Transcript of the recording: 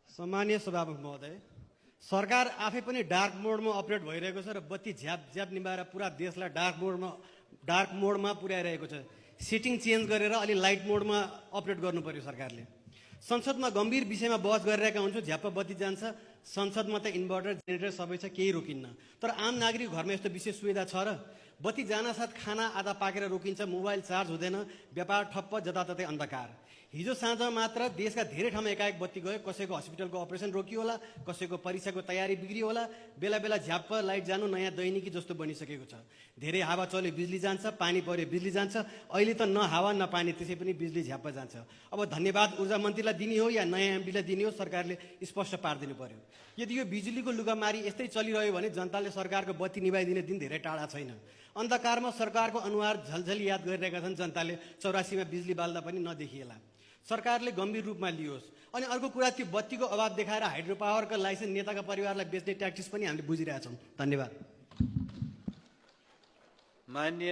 सम्मानीय सभामुख महोदय, सरकार आफै पनि डार्क मोडमा अपरेट भइरहेको छ र बत्ती झ्याप झ्याप निभाएर पुरा देशलाई डार्क मोडमा पुर्याइरहेको छ। सेटिङ चेन्ज गरेर अलि लाइट मोडमा अपरेट गर्नु पर्यो सरकारले। संसदमा गम्भीर विषयमा बहस गरिरहेका हुन्छौँ, झ्याप्प बत्ती जान्छ, संसदमा त इन्भर्टर जेनेरेटर सबै छ, केही रोकिन्न। तर आम नागरिक घरमा यस्तो विशेष सुविधा छ र? बत्ती जानसाथ खाना आधा पाकेर रोकिन्छ, मोबाइल चार्ज हुँदैन, व्यापार ठप्प, जताततै अन्धकार। हिजो साँझमा मात्र देशका धेरै ठाउँमा एकाएक बत्ती गयो, कसैको हस्पिटलको अपरेसन रोकियो होला, कसैको परीक्षाको तयारी बिग्रियो होला, बेला बेला झ्याप्प लाइट जानु नयाँ दैनिकी जस्तो बनिसकेको छ। धेरै हावा चल्यो बिजुली जान्छ, पानी पर्यो बिजुली जान्छ, अहिले त न हावा न पानी, त्यसै पनि बिजुली झ्याप्प जान्छ। अब धन्यवाद ऊर्जा मन्त्रीलाई दिने हो या नयाँ एमडीलाई दिने हो, सरकारले स्पष्ट पारिदिनु पर्यो। यदि यो बिजुलीको लुगामारी यस्तै चलिरह्यो भने जनताले सरकारको बत्ती निभाइदिने दिन धेरै टाढा छैन। अन्धकारमा सरकारको अनुहार झलझली याद गरिरहेका छन् जनताले, 84मा बिजुली बाल्दा पनि नदेखिएला। सरकारले गम्भीर रूपमा लियोस्। अनि अर्को कुरा, त्यो बत्तीको अभाव देखाएर हाइड्रो पावरका लाइसेन्स नेताका परिवारलाई बेच्ने ट्याक्टिक्स पनि हामीले बुझिरहेछौँ। धन्यवाद। माननीय